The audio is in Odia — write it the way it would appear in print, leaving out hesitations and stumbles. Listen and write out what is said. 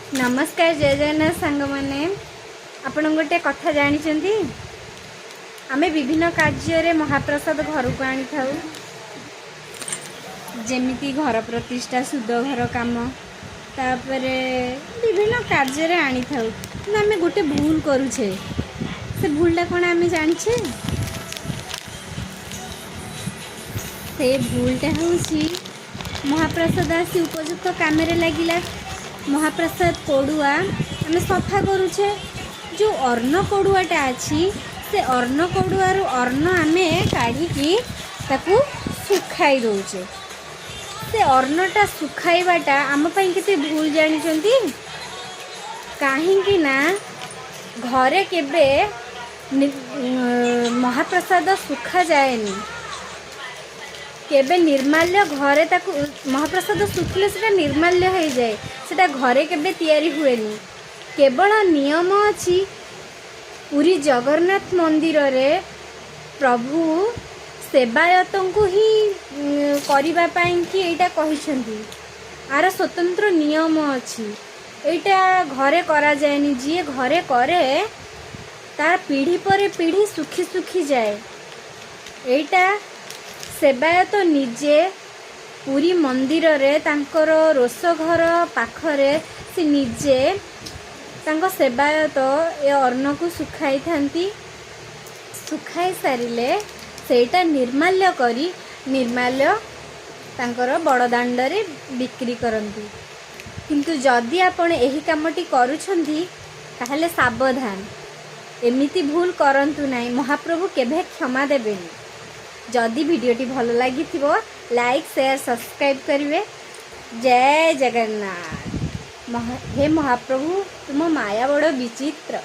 ନମସ୍କାର, ଜୟ ଜଗନ୍ନାଥ ସାଙ୍ଗମାନେ। ଆପଣ ଗୋଟେ କଥା ଜାଣିଛନ୍ତି? ଆମେ ବିଭିନ୍ନ କାର୍ଯ୍ୟରେ ମହାପ୍ରସାଦ ଘରକୁ ଆଣିଥାଉ, ଯେମିତି ଘର ପ୍ରତିଷ୍ଠା, ଶୁଦ୍ଧ ଘର କାମ, ତାପରେ ବିଭିନ୍ନ କାର୍ଯ୍ୟରେ ଆଣିଥାଉ। କିନ୍ତୁ ଆମେ ଗୋଟେ ଭୁଲ କରୁଛେ। ସେ ଭୁଲଟା କ'ଣ ଆମେ ଜାଣିଛେ? ସେ ଭୁଲଟା ହେଉଛି, ମହାପ୍ରସାଦ ଆସି ଉପଯୁକ୍ତ କାମରେ ଲାଗିଲା। ମହାପ୍ରସାଦ କୋଡ଼ୁଆ ଆମେ ସଫା କରୁଛେ। ଯେଉଁ ଅନ୍ନ କୋଡ଼ୁଆଟା ଅଛି, ସେ ଅନ୍ନ କୋଡ଼ୁଆରୁ ଅନ୍ନ ଆମେ କାଢ଼ିକି ତାକୁ ଶୁଖାଇ ଦେଉଛେ। ସେ ଅନ୍ନଟା ଶୁଖାଇବାଟା ଆମ ପାଇଁ କେତେ ଭୁଲ ଜାଣିଛନ୍ତି? କାହିଁକି ନା ଘରେ କେବେ ମହାପ୍ରସାଦ ଶୁଖାଯାଏନି କେବେ ନିର୍ମାଲ୍ୟ। ଘରେ ତାକୁ ମହାପ୍ରସାଦ ଶୁଖିଲେ ସେଟା ନିର୍ମାଲ୍ୟ ହେଇଯାଏ। ସେଟା ଘରେ କେବେ ତିଆରି ହୁଏନି। କେବଳ ନିୟମ ଅଛି, ପୁରୀ ଜଗନ୍ନାଥ ମନ୍ଦିରରେ ପ୍ରଭୁ ସେବାୟତଙ୍କୁ ହିଁ କରିବା ପାଇଁକି ଏଇଟା କହିଛନ୍ତି। ଆର ସ୍ୱତନ୍ତ୍ର ନିୟମ ଅଛି। ଏଇଟା ଘରେ କରାଯାଏନି। ଯିଏ ଘରେ କରେ, ତାର ପିଢ଼ି ପରେ ପିଢ଼ି ଶୁଖି ଶୁଖି ଯାଏ। ଏଇଟା ସେବାୟତ ନିଜେ ପୁରୀ ମନ୍ଦିରରେ ତାଙ୍କର ରୋଷଘର ପାଖରେ ସେ ନିଜେ ତାଙ୍କ ସେବାୟତ ଏ ଅନ୍ନକୁ ଶୁଖାଇଥାନ୍ତି। ଶୁଖାଇ ସାରିଲେ ସେଇଟା ନିର୍ମାଲ୍ୟ କରି ନିର୍ମାଲ୍ୟ ତାଙ୍କର ବଡ଼ ଦାଣ୍ଡରେ ବିକ୍ରି କରନ୍ତି। କିନ୍ତୁ ଯଦି ଆପଣ ଏହି କାମଟି କରୁଛନ୍ତି, ତାହେଲେ ସାବଧାନ। ଏମିତି ଭୁଲ କରନ୍ତୁ ନାହିଁ। ମହାପ୍ରଭୁ କେବେ କ୍ଷମା ଦେବେନି। ଯଦି ଭିଡ଼ିଓଟି ଭଲ ଲାଗିଥିବ, ଲାଇକ୍, ସେୟାର, ସବସ୍କ୍ରାଇବ୍ କରିବେ। ଜୟ ଜଗନ୍ନାଥ। ହେ ମହାପ୍ରଭୁ, ତୁମ ମାୟା ବଡ଼ ବିଚିତ୍ର।